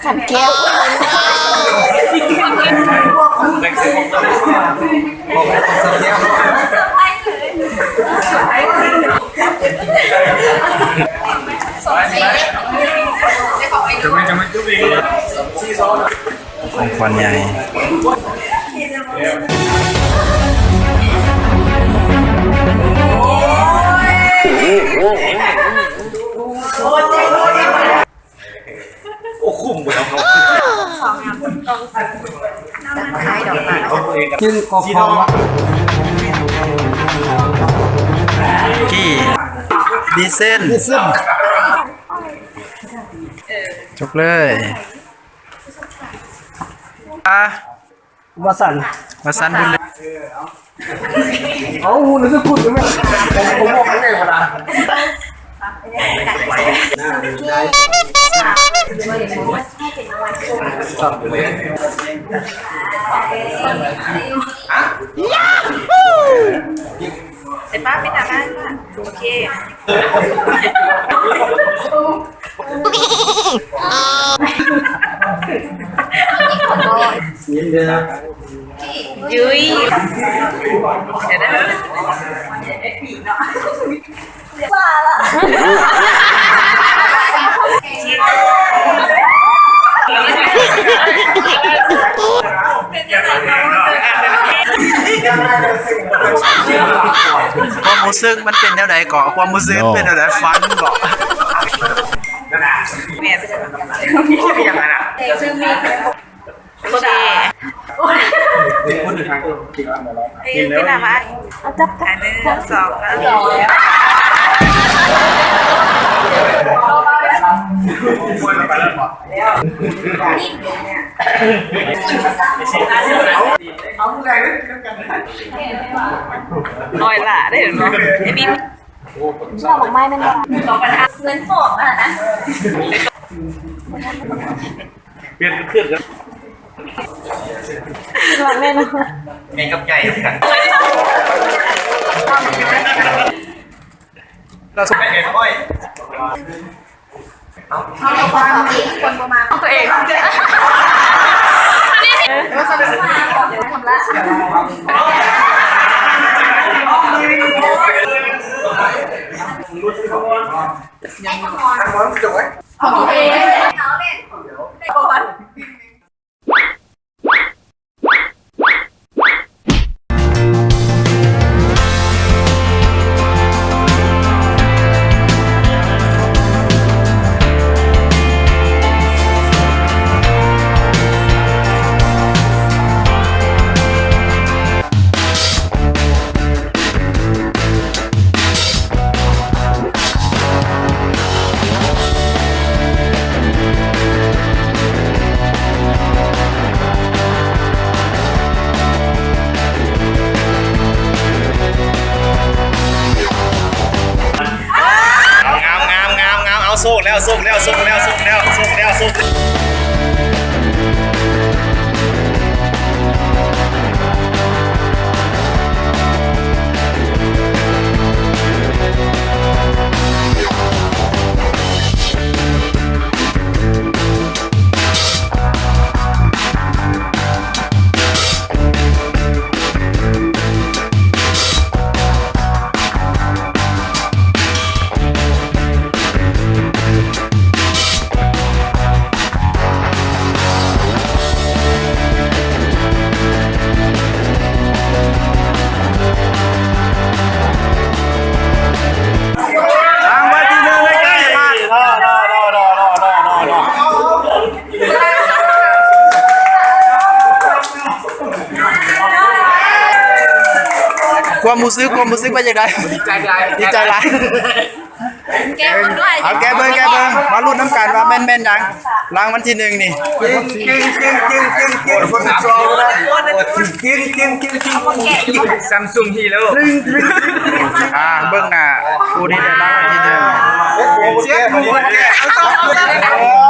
ຂັນແກ້ວ ຂອງຂວັນໃຫຍ່ ໂອ້ ຄຸ້ມບໍ່ເນາະ ກິນກໍພໍ ກີ້ ດີເຊັນ ດີເຊັນ ຈົກເລີຍ ອ່າ ວ່າຊັ້ນ ວ່າຊັ້ນ ບຸນເລີຍ ເອົາ ຮູ້ສຶກກຸດແມ່ນ ໃສ່ປ້າປິດໜ້າໄດ້ໂອເຄ ຍິນດີ ຍຸ້ຍ ເດີນະ ວ່າລະ ຄວາມຮູ້ສຶກມັນເປັນແນວໃດເກາະ? ຄວາມຮູ້ສຶກເປັນແນວໃດ? ຟັນເກາະ? ແມ່ນ ໂອເຄ ເປັນໜ້າມາ ເອົາຈັບ ອ່ະ ໜຶ່ງ ສອງ ສາມ ອ້ອຍຫຼ້າໄດ້ເຫັນບໍ່? ໄອ້ບີມ ດອກໄມ້ແມ່ນບໍ່? ເງິນປອມຫັ້ນນະ ປ່ຽນເປັນເຄື່ອງກັນ ດອກໄມ້ແມ່ນບໍ່? ແມ່ນກັບໃຫຍ່ຄືກັນ ລາວສະແປກແມ່ນອ້ອຍ. ເອົາ ເອົາຕົວເອງ ຄົນບໍ່ມາ ເອົາຕົວເອງ ເອີ ຍັງນອນ ເອົາຕົວເອງ ເອົາເອງ ເອົາເອງ. ງາມ ງາມ ງາມ ງາມ ເອົາ ໂຊກແລ້ວ ໂຊກແລ້ວ ໂຊກແລ້ວ ໂຊກແລ້ວ ໂຊກແລ້ວ ໂຊກແລ້ວ. ລາງວັນທີໜຶ່ງໃນການມາ ຄວາມຮູ້ສຶກ ຄວາມຮູ້ສຶກເປັນຈັ່ງໃດ? ດີໃຈຫຼາຍ ດີໃຈຫຼາຍ. ແກະເບິ່ງດ້ວຍ ເອົາແກະເບິ່ງ ແກະເບິ່ງ ມາລຸ້ນນຳກັນວ່າແມ່ນ ແມ່ນຫຍັງ ລາງວັນທີໜຶ່ງນີ້ ຈິງ ຈິງ ຈິງ ຈິງ ຈິງ ຊິບສອງ ຈິງ ຈິງ ຈິງ ຈິງ ຊິບສອງ Samsung Hero ອ່າ ເບິ່ງໜ້າຜູ້ທີ່ໄດ້ລາງວັນທີໜຶ່ງ ເຈັບຫົວແກະ ເອົາຕໍ່ ເອົາຕໍ່.